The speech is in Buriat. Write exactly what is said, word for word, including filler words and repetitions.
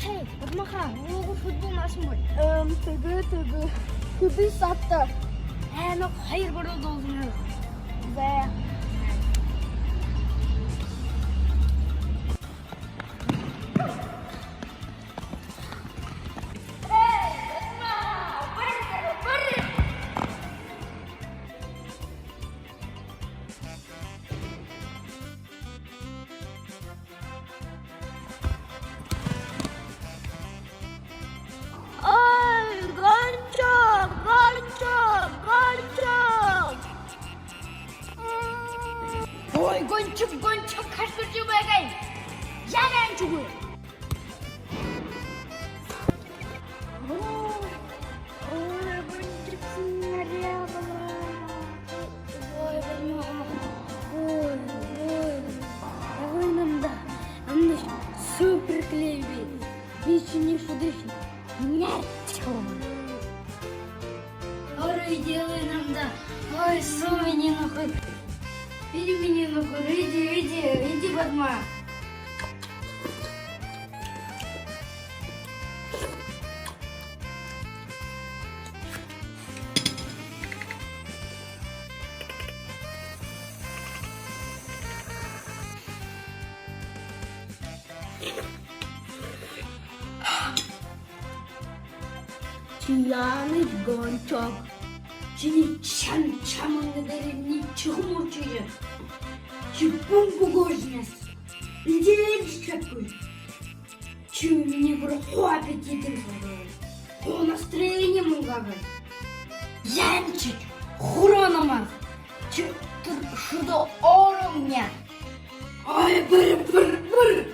Эй, Бадма аха, мүнөө футбол наашань бай. Эм, тиигээ, тиигээ. Хэды сагта? Э, ну, хоёр гурба дуулдаа. Зэ. Ой, Гончик, Гончик, Гончик! Ой, Гончик, Гончик, хашхаржа байгай. Яагаан шүгөө. Ой, ой, Гончик, снаряд была. Ой, Гончик. Ой, ой. Ой, намда. Намда супер клей бии. Би шинии шүдэ шэнги. Нет. Ой, иди намда. Ой, суу минии нүхэр. Иди минии нүхэр. Иди, иди, иди, Бадма. Ши яанаш, Гончик? Ши шан шаман дээрэ ничего мурчижа. Ши бүмбэг ошонош. Идеально ши такой. Ши минии бүри хуу аппетитые хабаа. Хуу настроение мүнгэн абаа. Янчик, хурана мах. Ши тэрэ шүдэ оромни. Ой, бүри, бүри, бүри.